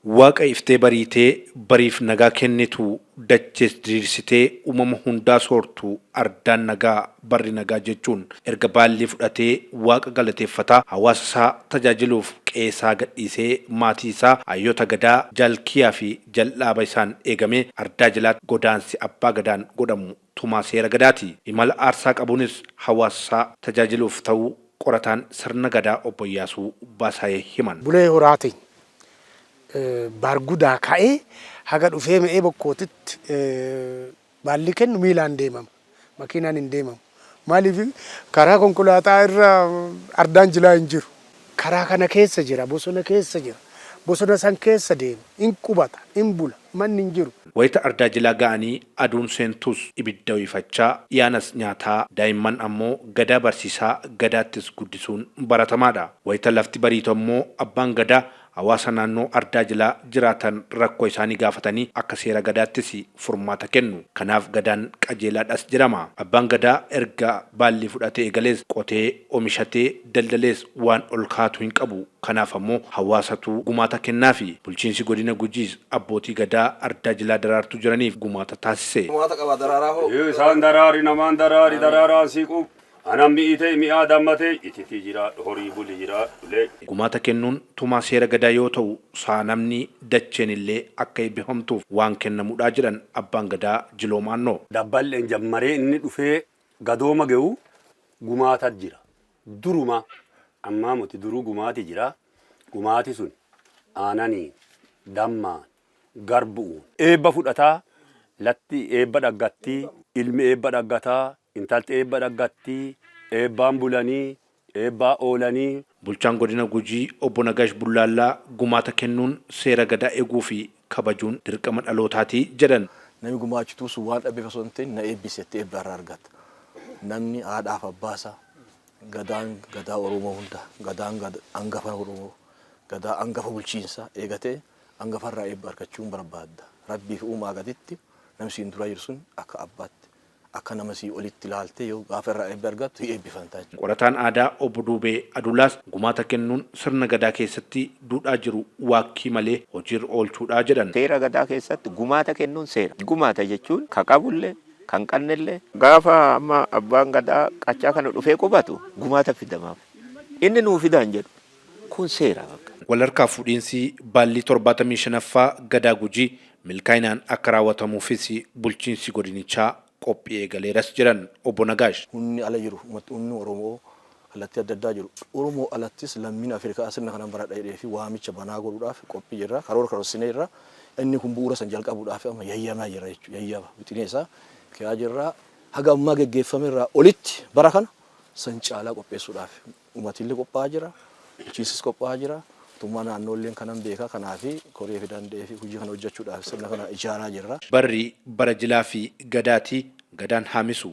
Waaqa iftee bariitee bariif nagaa kennitu, dachees diriirsitee uumama hundaa soortu ardaan nagaa barri nagaa jechuun erga baallii fudhatee Waaqa galateeffataa hawaasa isaa tajaajiluuf qe'eesaa gadhiisee maatii isaa, hayyoota Gadaa, Jaal Kiyaa fi Jal'aaba isaan eegamee ardaa jilaatti godaansi Abbaa Gadaan godhamu tumaa seera Gadaati. Imala aarsaa qabuunis hawaasa isaa tajaajiluuf ta'uu qorataan sirna Gadaa Obbo Iyyaasuu Baasaayee himan. Bulee Horaatiin Baargudaa ka'ee haga dhufee Me'ee Bokkootitti baallii kennu miilaan deemama. Makiinaan hin deemamu. Maaliif karaa konkolaataa irra ardaan jilaa hin jiru. Karaa kana keessa jira, bosona keessa jira. Bosona san keessa deema, hin qubata, hin bula, manni hin jiru. Wayita ardaa jilaa ga'anii aduun seentus ibidda ho'ifachaa, dhiyaanas nyaataa, daa'imman ammoo Gadaa barsiisaa Gadaattis guddisuun baratamaadha. Wayita lafti bariitu ammoo abbaan Gadaa hawaasa naannoo ardaa jilaa jiraatan rakkoo isaanii gaafatanii akka seera Gadaattis furmaata kennu. Kanaaf Gadaan qajeelaadhas jedhama. Abbaan Gadaa erga baallii fudhatee eegalees qotee, omishatee, daldalees waan ol kaa'atu hin qabu. Kanaaf ammoo hawaasatu gumaata kennaafi. Bulchiinsi Godina Gujiis abbootii Gadaa ardaa jilaa Daraartuu jiraniif gumaata taasise. Gumaata qaba daraaraa hoo. Isaan daraari namaan daraari daraaraan siqu anan mi'itee mi'aa dammatee ititii jiraadhu horii buli jiraadhu lee. Gumaata kennuun tumaa seera Gadaa yoo ta'u, sa'a namni, dacheen illee akka eebbifamtuuf waan kennamudha jedhan Abbaan Gadaa Jiloo Maannoo. Dabballeen jammaree inni dhufee gadooma ge'u gumaata jira. Duruma ammaa moti duruu gumaati jira. Gumaati sun aananiin, dammaan, garbu'uun. Eebba fudhataa, latti eebba dhaggattii, ilmi eebba dhaggataa, intalti eebba dhaggattii, eebbaan bulanii, eebbaa oolanii. Bulchaan Godina Gujii Obbo Nagaash Bullaallaa gumaata kennuun seera Gadaa eeguu fi kabajuun dirqama dhalootaati jedhan. Nami gumaachituu sun waan dhabeef osoo hin ta'in na eebbisi jettee eebba irraa argatta. Namni haadhaaf abbaa isaa Gadaan Gadaa Oromoo hunda, Gadaan angafa Oromoo, Gadaa angafa bulchiinsaa eegatee angafarraa eebba argachuun barbaadda. Rabbii fi uumaa gaditti namni siin dura jiru sun akka abbaatti, akka nama sii olitti ilaaltee yoo gaafa irraa eebba argattu hi eebbifamta jechuudha. Qorataan aadaa Obbo Duubee Adulaas gumaata kennuun sirna Gadaa keessatti duudhaa jiru waakkii malee hojiirra oolchuudha jedhan. Seera Gadaa keessatti gumaata kennuun seera. Gumaata jechuun ka qabullee kan qannellee. Gaafa amma abbaan Gadaa qachaa kana dhufee qubatu gumaata fidamaaf. Inni nuu fidaa hin jedhu. Kun seera bakka. Walharkaa fuudhiinsi baallii 75ffaa Gadaa Gujii milkaa'inaan akka raawwatamuufis bulchiinsi godinichaa qophii eegaleeras jedhan Obbo Nagaash. Humni ala jiru, humni Oromoo kallattii adda addaa jiru, Oromoo alattis lammiin Afrikaa sirna kanan baradha jedhee fi waamicha banaa godhuudhaaf qophii jirra. Karoora karoorsinee jirra. Inni kun bu'uura san jalqabuudhaaf amma yayyamaa jirra jechuudha. Yayyaba wixinee isaa kaa'aa jirra. Haga ammaa geggeeffame irraa olitti bara kana san caalaa qopheessuudhaaf uummatillee qophaa'aa jira. Bulchiinsis qophaa'aa jira. Mootummaa naannoolleen kanan beeka. Kanaaf koree fi danda'ee fi hojii kana hojjechuudhaaf sirna kana ijaaraa jirra. Barri bara jilaa fi Gadaati, Gadaan haa misu!